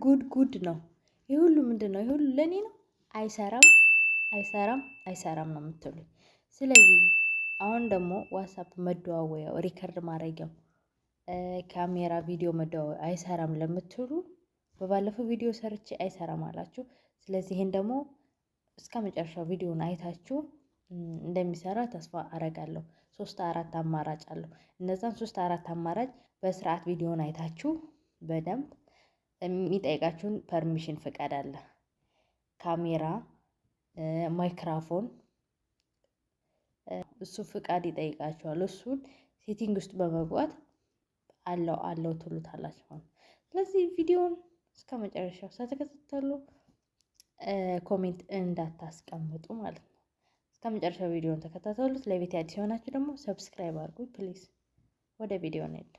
ጉድ ጉድ ነው። ይህ ሁሉ ምንድን ነው? ይህ ሁሉ ለእኔ ነው። አይሰራም፣ አይሰራም፣ አይሰራም ነው የምትሉኝ። ስለዚህ አሁን ደግሞ ዋትሳፕ መደዋወያው፣ record ማድረጊያው፣ ካሜራ፣ ቪዲዮ መደዋወያ አይሰራም ለምትሉ በባለፈው ቪዲዮ ሰርቼ አይሰራም አላችሁ። ስለዚህ ይሄን ደግሞ እስከ መጨረሻው ቪዲዮን አይታችሁ እንደሚሰራ ተስፋ አረጋለሁ። ሶስት አራት አማራጭ አለው። እነዛን ሶስት አራት አማራጭ በስርዓት ቪዲዮን አይታችሁ በደንብ የሚጠይቃችሁን permission ፍቃድ አለ። ካሜራ፣ ማይክራፎን እሱ ፍቃድ ይጠይቃችኋል። እሱን setting ውስጥ በመግባት allow allow ትሉታላችሁ። ስለዚህ ቪዲዮን እስከ መጨረሻው ሳትከታተሉ comment እንዳታስቀምጡ ማለት ነው። እስከ መጨረሻው ቪዲዮን ተከታተሉት። ለቤት አዲስ የሆናችሁ ደግሞ subscribe አድርጉ please። ወደ ቪዲዮ እንሂድ።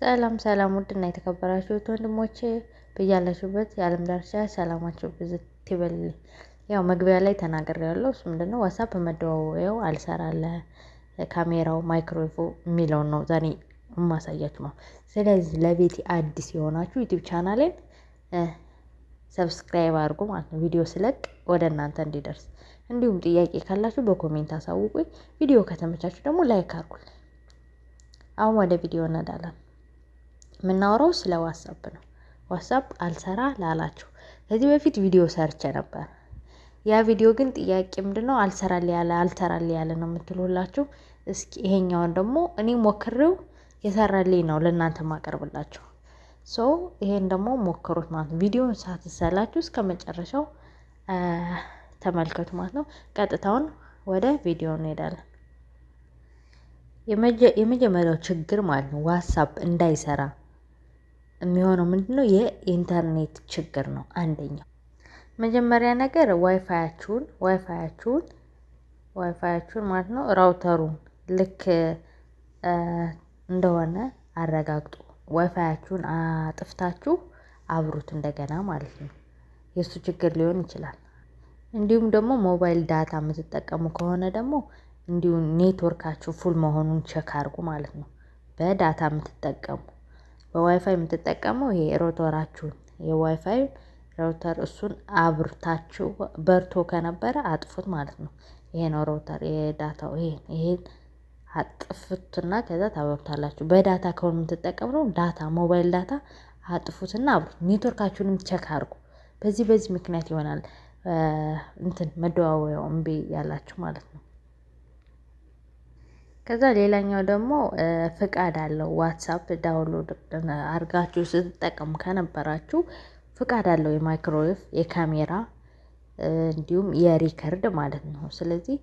ሰላም ሰላም፣ ውድና የተከበራችሁት ወንድሞቼ በያላችሁበት የዓለም ዳርቻ ሰላማችሁ ብዝት ይበልልኝ። ያው መግቢያ ላይ ተናግሬያለሁ። እሱ ምንድነው ዋትሳፕ መደዋወያው አልሰራለ ካሜራው ማይክሮፎ የሚለውን ነው ዛሬ የማሳያችሁ ነው። ስለዚህ ለቤቴ አዲስ የሆናችሁ ዩቲዩብ ቻናሌን subscribe አድርጉ ማለት ነው፣ ቪዲዮ ስለቅ ወደ እናንተ እንዲደርስ። እንዲሁም ጥያቄ ካላችሁ በ comment አሳውቁኝ። ቪዲዮ ከተመቻችሁ ደግሞ like አድርጉልኝ። አሁን ወደ ቪዲዮ እንሄዳለን። የምናወራው ስለ ዋትሳፕ ነው። ዋትሳፕ አልሰራ ላላችሁ ከዚህ በፊት ቪዲዮ ሰርቼ ነበር። ያ ቪዲዮ ግን ጥያቄ ምንድነው አልሰራል ያለ አልሰራል ያለ ነው የምትሉላችሁ። እስኪ ይሄኛውን ደግሞ እኔ ሞክሬው የሰራልኝ ነው ለእናንተ ማቀርብላችሁ። So ይሄን ደግሞ ሞክሩት ማለት ነው። ቪዲዮን ሳትሰላችሁ እስከ መጨረሻው ተመልከቱ ማለት ነው። ቀጥታውን ወደ ቪዲዮ እንሄዳለን። የመጀመሪያው ችግር ማለት ነው ዋትሳፕ እንዳይሰራ የሚሆነው ምንድነው? የኢንተርኔት ችግር ነው አንደኛው። መጀመሪያ ነገር ዋይፋያችሁን ማለት ነው router ኡን ልክ እንደሆነ አረጋግጡ። ዋይፋያችሁን አጥፍታችሁ አብሩት እንደገና ማለት ነው። የእሱ ችግር ሊሆን ይችላል። እንዲሁም ደግሞ mobile data የምትጠቀሙ ከሆነ ደግሞ እንዲሁ ኔትወርካችሁ full መሆኑን check አድርጉ ማለት ነው። በ data የምትጠቀሙ፣ በዋይፋይ የምትጠቀሙ ይሄ router ኣችሁን የ WiFi router እሱን አብርታችሁ በርቶ ከነበረ አጥፉት ማለት ነው። ይሄ ነው router የ data ው ይሄን አጥፉትና ከዛ ታበሩታላችሁ። በ data ከሆነ የምትጠቀሙ ነው data mobile data አጥፉትና አብሩት። ኔትወርካችሁንም check አድርጉ። በዚህ በዚህ ምክንያት ይሆናል እንትን መደዋወያው እምቢ ያላችሁ ማለት ነው። ከዛ ሌላኛው ደግሞ ፍቃድ አለው። ዋትሳፕ download አድርጋችሁ ስትጠቀሙ ከነበራችሁ ፍቃድ አለው የማይክሮዌቭ፣ የካሜራ እንዲሁም የ record ማለት ነው። ስለዚህ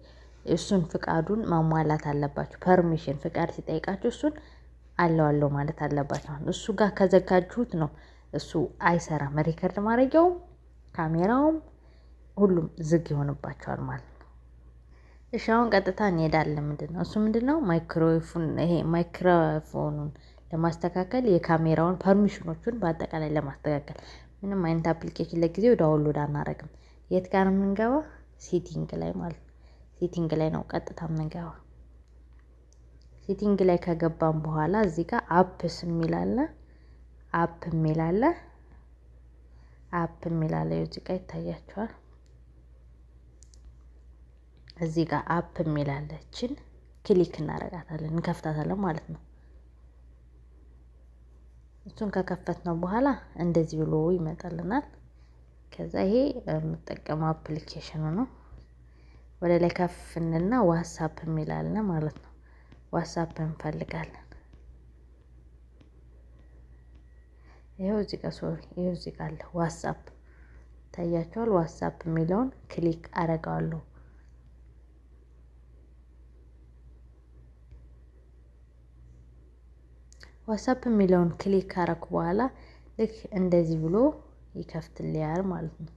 እሱን ፍቃዱን ማሟላት አለባችሁ። Permission ፍቃድ ሲጠይቃችሁ እሱን allow allow ማለት አለባችሁ። እሱ ጋር ከዘጋችሁት ነው እሱ አይሰራም። Record ማድረጊያውም ካሜራውም ሁሉም ዝግ ይሆንባቸዋል ማለት ነው። እሺ አሁን ቀጥታ እንሄዳለን። ምንድነው እሱ ምንድነው? ማይክሮፎን ይሄ ማይክሮፎኑን ለማስተካከል የካሜራውን permission ኦቹን በአጠቃላይ ለማስተካከል ምንም አይነት application ለጊዜው download አናደርግም። የት ጋር ነው የምንገባ? Setting ላይ ማለት ነው። Setting ላይ ነው ቀጥታ የምንገባ። Setting ላይ ከገባን በኋላ እዚህ ጋር apps የሚል አለ። App የሚል አለ። App የሚል አለ። እዚህ ጋር ይታያችኋል። እዚህ ጋር app የሚል አለ። እችን click እናደርጋታለን፣ እንከፍታታለን ማለት ነው። እሱን ከከፈትነው በኋላ እንደዚህ ብሎ ይመጣልናል። ከዛ ይሄ የምጠቀመው application ኑ ነው። ወደ ላይ ከፍ እንልና ዋትሳፕ የሚል አለ ማለት ነው። ዋትሳፕ እንፈልጋለን። ይኸው እዚህ ጋር sorry፣ ይኸው እዚህ ጋር አለ ዋትሳፕ ታያቸዋል። ዋትሳፕ የሚለውን click አደርገዋለሁ። ዋትሳፕ የሚለውን click ካረኩ በኋላ ልክ እንደዚህ ብሎ ይከፍትልኛል ማለት ነው።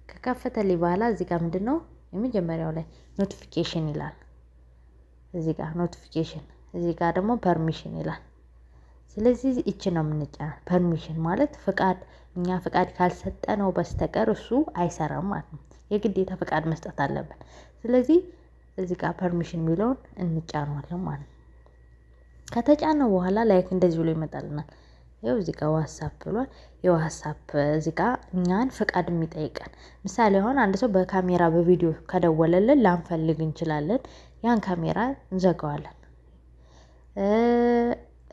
ከከፈተልኝ በኋላ እዚህ ጋር ምንድነው የመጀመሪያው ላይ notification ይላል። እዚህ ጋር notification፣ እዚህ ጋር ደግሞ permission ይላል። ስለዚህ እቺ ነው የምንጫናት። Permission ማለት ፍቃድ፣ እኛ ፍቃድ ካልሰጠነው በስተቀር እሱ አይሰራም ማለት ነው። የግዴታ ፍቃድ መስጠት አለብን። ስለዚህ እዚህ ጋር permission የሚለውን እንጫነዋለን ማለት ነው። ከተጫነው በኋላ like እንደዚህ ብሎ ይመጣልናል። ይኸው እዚህ ጋር ዋትሳፕ ብሏል። የዋትሳፕ እዚህ ጋር እኛን ፍቃድ የሚጠይቀን፣ ምሳሌ አሁን አንድ ሰው በካሜራ በቪዲዮ ከደወለልን ላንፈልግ እንችላለን። ያን ካሜራ እንዘጋዋለን።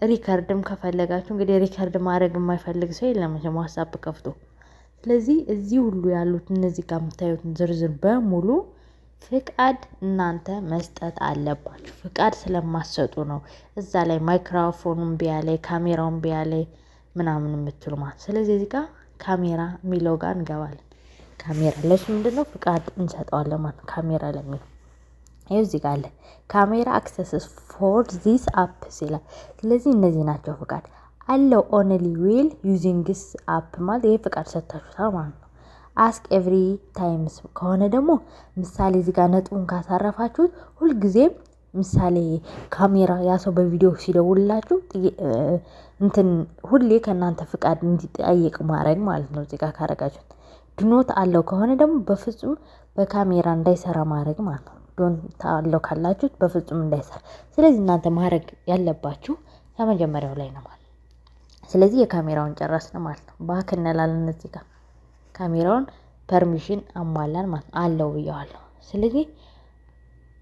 Record ም ከፈለጋችሁ እንግዲህ record ማድረግ የማይፈልግ ሰው የለም መቼም ዋትሳፕ ከፍቶ። ስለዚህ እዚህ ሁሉ ያሉት እነዚህ ጋር የምታዩትን ዝርዝር በሙሉ ፍቃድ እናንተ መስጠት አለባችሁ። ፍቃድ ስለማትሰጡ ነው እዛ ላይ ማይክሮፎኑን ቢያላይ ካሜራውን ቢያላይ ምናምን የምትሉ ማለት። ስለዚህ እዚህ ጋር ካሜራ የሚለው ጋር እንገባለን። ካሜራ ለሱ ምንድነው ፍቃድ እንሰጠዋለን ማለት ነው። ካሜራ ለሚለው ይኸው እዚህ ጋር አለ፣ camera access for this apps ይላል። ስለዚህ እነዚህ ናቸው፣ ፍቃድ allow only while using this app ማለት ይሄ ፍቃድ ሰጥታችሁታል ማለት ነው። Ask every times ከሆነ ደግሞ ምሳሌ እዚህ ጋር ነጥቡን ካሳረፋችሁት ሁልጊዜም ምሳሌ ካሜራ ያ ሰው በቪዲዮ ሲደውልላችሁ እንትን ሁሌ ከእናንተ ፍቃድ እንዲጠይቅ ማድረግ ማለት ነው። እዚህ ጋር ካረጋችሁት፣ do not allow ከሆነ ደግሞ በፍጹም በካሜራ እንዳይሰራ ማድረግ ማለት ነው። Don't allow ካላችሁት በፍጹም እንዳይሰራ። ስለዚህ እናንተ ማድረግ ያለባችሁ ከመጀመሪያው ላይ ነው ማለት ነው። ስለዚህ የካሜራውን ጨረስን ማለት ነው። Back እንላለን፣ እዚህ ጋር ካሜራውን permission አሟላን ማለት ነው። Allow ብየዋለሁ። ስለዚህ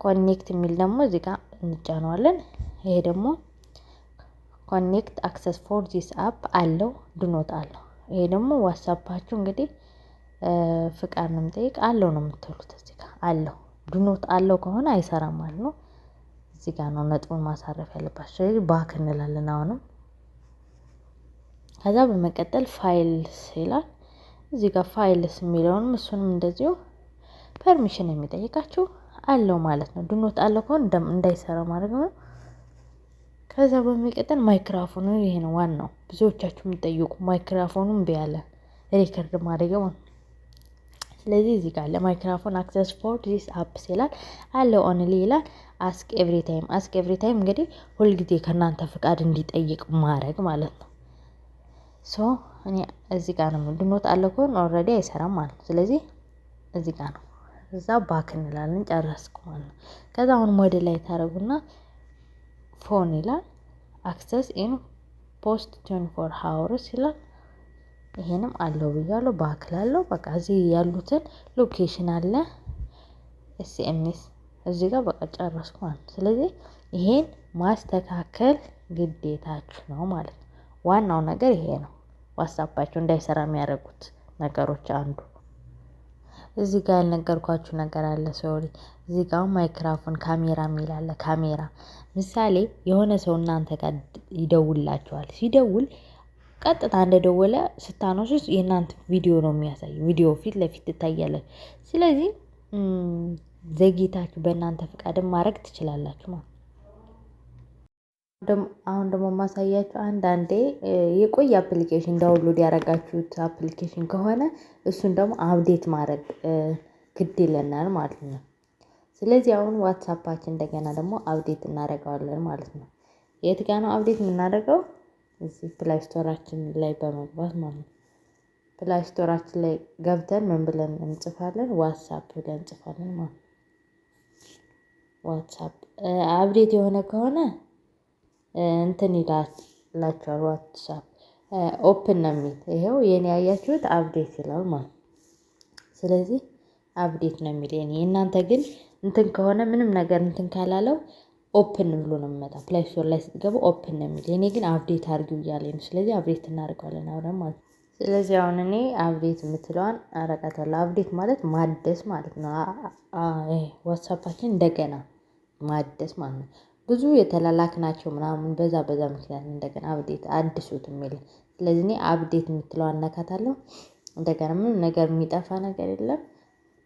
connect የሚል ደግሞ እዚህ ጋር እንጫነዋለን። ይሄ ደግሞ connect access for this app allow፣ do not allow። ይሄ ደግሞ ዋትሳፓችሁ እንግዲህ ፍቃድ ነው የሚጠይቅ፣ allow ነው የምትሉት። እዚህ ጋር allow፣ do not allow ከሆነ አይሰራም ማለት ነው። እዚህ ጋር ነው ነጥቡን ማሳረፍ ያለባችሁ። ስለዚህ back እንላለን አሁንም። ከዛ በመቀጠል files ይላል። እዚህ ጋር files የሚለውንም እሱንም እንደዚሁ permission የሚጠይቃችሁ allow ማለት ነው። Do not allow ከሆነ እንዳይሰራ ማድረግ ነው። ከዛ በሚቀጥል ማይክራፎኑ፣ ይሄ ነው ዋናው ብዙዎቻችሁ የምትጠይቁ፣ ማይክራፎኑ እምቢ አለ record ማድረጊያው ማለት ነው። ስለዚህ እዚህ ጋር ለ microphone access for this apps ይላል። Allow only ይላል። Ask every time፣ ask every time እንግዲህ ሁልጊዜ ከእናንተ ፍቃድ እንዲጠይቅ ማድረግ ማለት ነው። So እኔ እዚህ ጋር ነው፣ do not allow ከሆነ already አይሰራም ማለት ነው። ስለዚህ እዚህ ጋር ነው፣ እዛ back እንላለን፣ ጨረስኩ ማለት ነው። ከዛ አሁንም ወደ ላይ ታደርጉና phone ይላል፣ access in past 24 hours ይላል። ይሄንም allow ብያለሁ፣ back ላለው በቃ እዚህ ያሉትን location አለ፣ SMS እዚህ ጋር በቃ ጨረስኩ ማለት ነው። ስለዚህ ይሄን ማስተካከል ግዴታችሁ ነው ማለት ነው። ዋናው ነገር ይሄ ነው። ዋትሳፓችሁ እንዳይሰራ የሚያደርጉት ነገሮች አንዱ። እዚህ ጋር ያልነገርኳችሁ ነገር አለ። Sorry። እዚህ ጋር ማይክራፎን ካሜራ የሚል አለ። ካሜራ ምሳሌ የሆነ ሰው እናንተ ጋር ይደውልላችኋል። ሲደውል ቀጥታ እንደደወለ ስታነሱት የእናንተ ቪዲዮ ነው የሚያሳይ፣ ቪዲዮ ፊት ለፊት ትታያለች። ስለዚህ ዘግይታችሁ በእናንተ ፍቃድም ማድረግ ትችላላችሁ ማለት ነው። አሁን ደግሞ ማሳያችሁ አንዳንዴ የቆየ application download ያደረጋችሁት application ከሆነ እሱን ደግሞ update ማድረግ ግድ ይለናል ማለት ነው። ስለዚህ አሁን ዋትሳፓችን እንደገና ደግሞ update እናደርገዋለን ማለት ነው። የት ጋ ነው update የምናደርገው? እዚህ Play Store ኣችን ላይ በመግባት ማለት ነው። Play Store ኣችን ላይ ገብተን ምን ብለን እንጽፋለን? ዋትሳፕ ብለን እንጽፋለን ማለት ነው። ዋትሳፕ update የሆነ ከሆነ እንትን ይላችኋል፣ ዋትሳፕ open ነው የሚል። ይኸው የኔ ያያችሁት update ይላል ማለት ነው። ስለዚህ update ነው የሚል የኔ። እናንተ ግን እንትን ከሆነ፣ ምንም ነገር እንትን ካላለው open ብሎ ነው የሚመጣ። Play Store ላይ ስትገቡ open ነው የሚል። የኔ ግን update አድርጊው እያለኝ ነው። ስለዚህ update እናደርገዋለን አብረን ማለት ነው። ስለዚህ አሁን እኔ update የምትለዋን አረጋታለሁ። Update ማለት ማደስ ማለት ነው። ዋትሳፓችን እንደገና ማደስ ማለት ነው። ብዙ የተላላክናቸው ምናምን በዛ በዛ ምክንያት እንደገና update አድሱት የሚል። ስለዚህ እኔ update የምትለዋን እነካታለሁ። እንደገና ምንም ነገር የሚጠፋ ነገር የለም።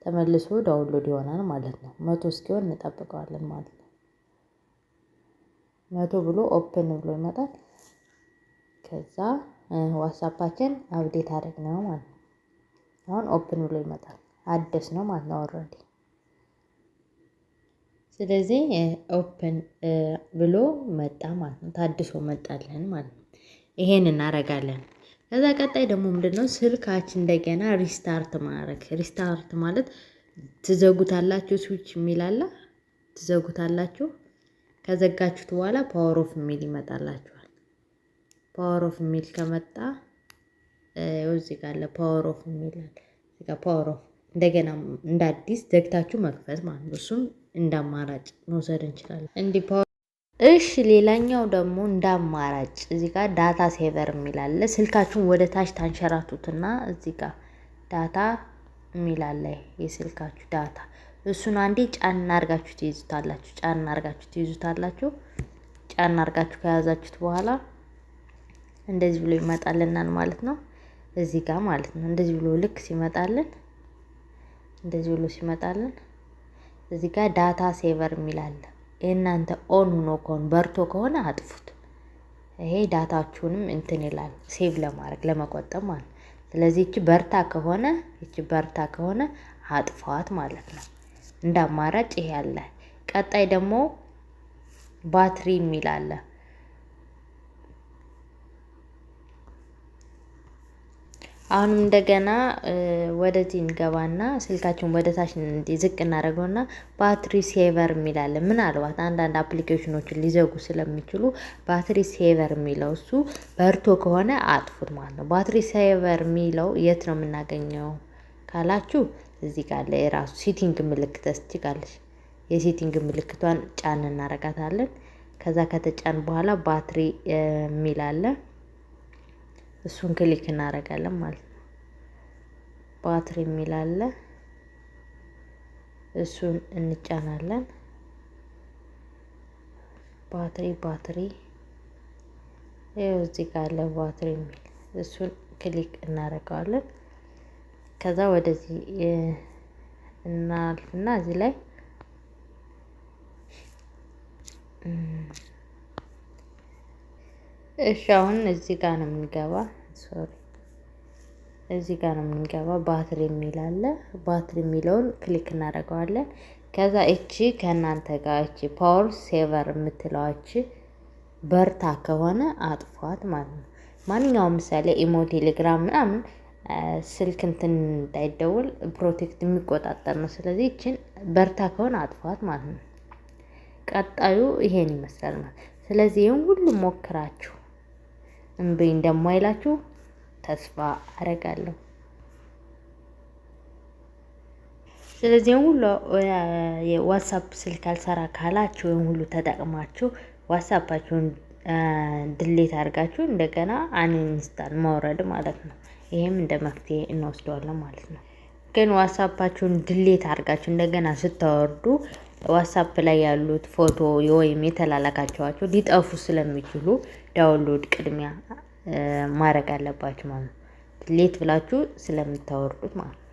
ተመልሶ download ይሆናል ማለት ነው። 100 እስኪሆን እንጠብቀዋለን ማለት ነው። 100 ብሎ open ብሎ ይመጣል። ከዛ ዋትሳፓችን update አደረግነው ማለት ነው። አሁን open ብሎ ይመጣል፣ አደስ ነው ማለት ነው already። ስለዚህ open ብሎ መጣ ማለት ነው። ታድሶ መጣልን ማለት ነው። ይሄን እናደርጋለን። ከዛ ቀጣይ ደግሞ ምንድነው? ስልካችን እንደገና restart ማድረግ። Restart ማለት ትዘጉታላችሁ፣ switch የሚል አለ፣ ትዘጉታላችሁ። ከዘጋችሁት በኋላ power off የሚል ይመጣላችኋል። Power off የሚል ከመጣ እዚህ ጋር አለ፣ power off የሚል እዚህ ጋር power off፣ እንደገና እንደ አዲስ ዘግታችሁ መክፈት ማለት ነው። እሱም እንደ አማራጭ መውሰድ እንችላለን። እንዲህ እሺ፣ ሌላኛው ደግሞ እንደ አማራጭ እዚህ ጋር data saver የሚል አለ። ስልካችሁን ወደ ታች ታንሸራቱትና እዚህ ጋር data የሚል አለ። የስልካችሁ data እሱን አንዴ ጫን አርጋችሁ ትይዙታላችሁ። ጫን አርጋችሁ ትይዙታላችሁ። ጫን አርጋችሁ ከያዛችሁት በኋላ እንደዚህ ብሎ ይመጣልናል ማለት ነው። እዚህ ጋር ማለት ነው። እንደዚህ ብሎ ልክ ሲመጣልን፣ እንደዚህ ብሎ ሲመጣልን እዚህ ጋር data saver የሚል አለ። የእናንተ on ሆኖ ከሆነ፣ በርቶ ከሆነ አጥፉት። ይሄ data ችሁንም እንትን ይላል፣ save ለማድረግ፣ ለመቆጠብ ማለት ነው። ስለዚህ እቺ በርታ ከሆነ አጥፏት ማለት ነው። እንደ አማራጭ ይሄ አለ። ቀጣይ ደግሞ ባትሪ የሚል አለ። አሁንም እንደገና ወደዚህ እንገባና ስልካችን ወደ ታች ዝቅ እናደርገውና battery saver የሚል አለ። ምናልባት አንዳንድ application ኖችን ሊዘጉ ስለሚችሉ battery saver የሚለው እሱ በርቶ ከሆነ አጥፉት ማለት ነው። Battery saver የሚለው የት ነው የምናገኘው ካላችሁ እዚህ ጋር አለ። የራሱ setting ምልክት እስቲ ጋለች። የ setting ምልክቷን ጫን እናረጋታለን። ከዛ ከተጫን በኋላ ባትሪ የሚል አለ። እሱን click እናደርጋለን ማለት ነው። ባትሪ የሚል አለ። እሱን እንጫናለን። ባትሪ ይኸው እዚህ ጋር አለ ባትሪ የሚል፣ እሱን click እናደርገዋለን። ከዛ ወደዚህ እናልፍና እዚህ ላይ፣ እሺ፣ አሁን እዚህ ጋር ነው የምንገባ። Sorry፣ እዚህ ጋር ነው የምንገባ። ባትሪ የሚል አለ። ባትሪ የሚለውን click እናደርገዋለን። ከዛ እቺ ከእናንተ ጋር እቺ power saver የምትለዋ እቺ በርታ ከሆነ አጥፏት ማለት ነው። ማንኛውም ምሳሌ ኢሞ፣ ቴሌግራም ምናምን ስልክ እንትን እንዳይደውል protect የሚቆጣጠር ነው። ስለዚህ እችን በርታ ከሆነ አጥፏት ማለት ነው። ቀጣዩ ይሄን ይመስላል ማለት። ስለዚህ ይህን ሁሉ ሞክራችሁ እምቢ እንደማይላችሁ ተስፋ አረጋለሁ። ስለዚህ ሁሉ የዋትሳፕ ስልክ አልሰራ ካላችሁ ይህን ሁሉ ተጠቅማችሁ ዋትሳፓችሁን delete አድርጋችሁ እንደገና uninstall ማውረድ ማለት ነው። ይሄም እንደ መፍትሄ እንወስደዋለን ማለት ነው። ግን ዋትሳፓችሁን delete አድርጋችሁ እንደገና ስታወርዱ ዋትሳፕ ላይ ያሉት ፎቶ ወይም የተላላካችኋቸው ሊጠፉ ስለሚችሉ download ቅድሚያ ማድረግ አለባችሁ ማለት ነው። Delete ብላችሁ ስለምታወርዱት ማለት ነው።